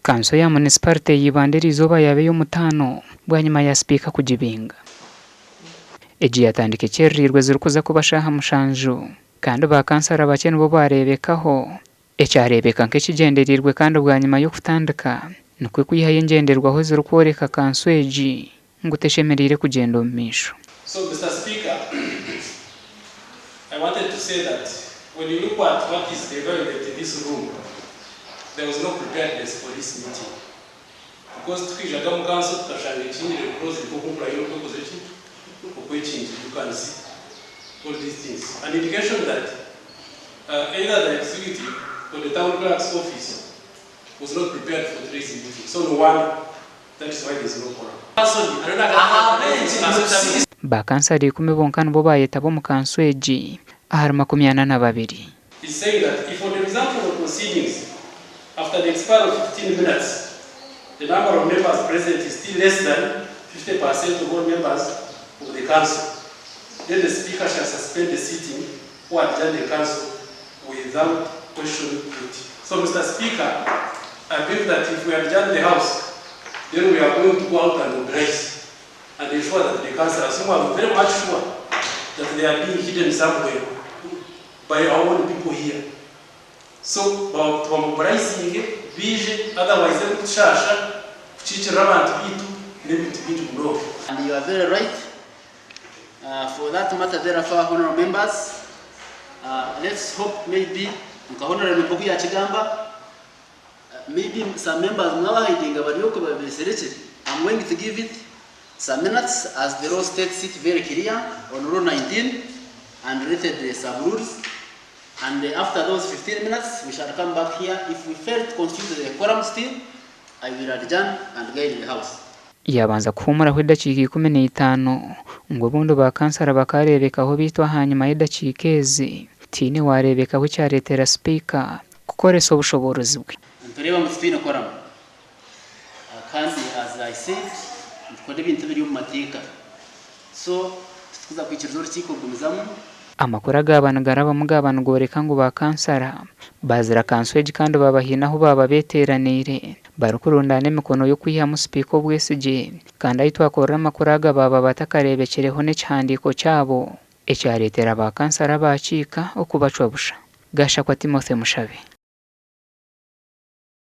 Kanso ya munisiparite ya Ibanda eriizooba yaaba ey'omutaano bwanyima ya sipiika kugibinga. Egi yatandika ekyerereirwe zirikuza kuba shaaha mushanju kandi ba kansara bakye nibo baareebekaho. Ekyareebeka nk'ekigyendereirwe kandi bwanyima y'okutandika nikwo kwihayo engyenderwaho ezirikworeka kanso egi ngu teshemereire kugyenda omu maisho. So Mister Speaker, I wanted to say that when you look at what is the environment in this room, there was no preparedness for this meeting because tukaijaga omu council tukashanga ekingire closed nk'oku nkurahire oku ekozire ki? Okwekingire you can see all these things an indication that either the executive or the town clerk's office was not prepared for today's meeting so no wonder that is why there is no quorum. Ba kansara ikumi bonka nibo bayetaba omu kanso egi ahari 42. Is saying that if on the resumption of proceedings after the expiry of 15 minutes the number of members present is still less than 50% of all members of the council then the speaker shall suspend the sitting or adjourn the council without question put. So Mister Speaker, I believe that if we adjourn the house then we are going to go out and mobilize and ensure that the councillors who are very much sure that they are being hidden somewhere by our own people here so tubamobilizinge baije otherwise ebirikutushaasha kukiikirira abantu baitu n'ebintu bingi munonga. And you are very right for that matter therefore honourable members let's hope maybe nka honourable oku yakigamba maybe some members mwaba hidinga bari okwe babeserekire I'm going to give it some minutes as the law states it very clear on rule 19 and related sub rules and after those 15 minutes we shall come back here if we fail to constitute the quorum still I will adjourn and guide the house. Yaabanza kuhuumuraho edakiika 15 ngu obundi ba kansara bakaareebekaho beitu ahanyima y'edakiika ezi tihaine waareebekaho ekyareetera sipiika kukoresa obushoboorozi bwe. Nitureeba ngu titwine quorum kandi as I said nitukora ebintu ebiri omu mateeka so titukuza kwikiriza orukiiko kugumizamu. Amakuru agaaba nigarabamu gaaba nigooreka ngu ba kansara baazira kanso egi kandi baaba haine ahu baaba beeteeraniire barikurundaana emikono y'okwihamu sipiika obwesigye kandi ahu twakorera amakuru aga baaba batakareebekireho n'ekihandiiko kyabo ekyareetera ba kansara abaakiika okubacwa busha. Gashakwa Timothy Mushabe.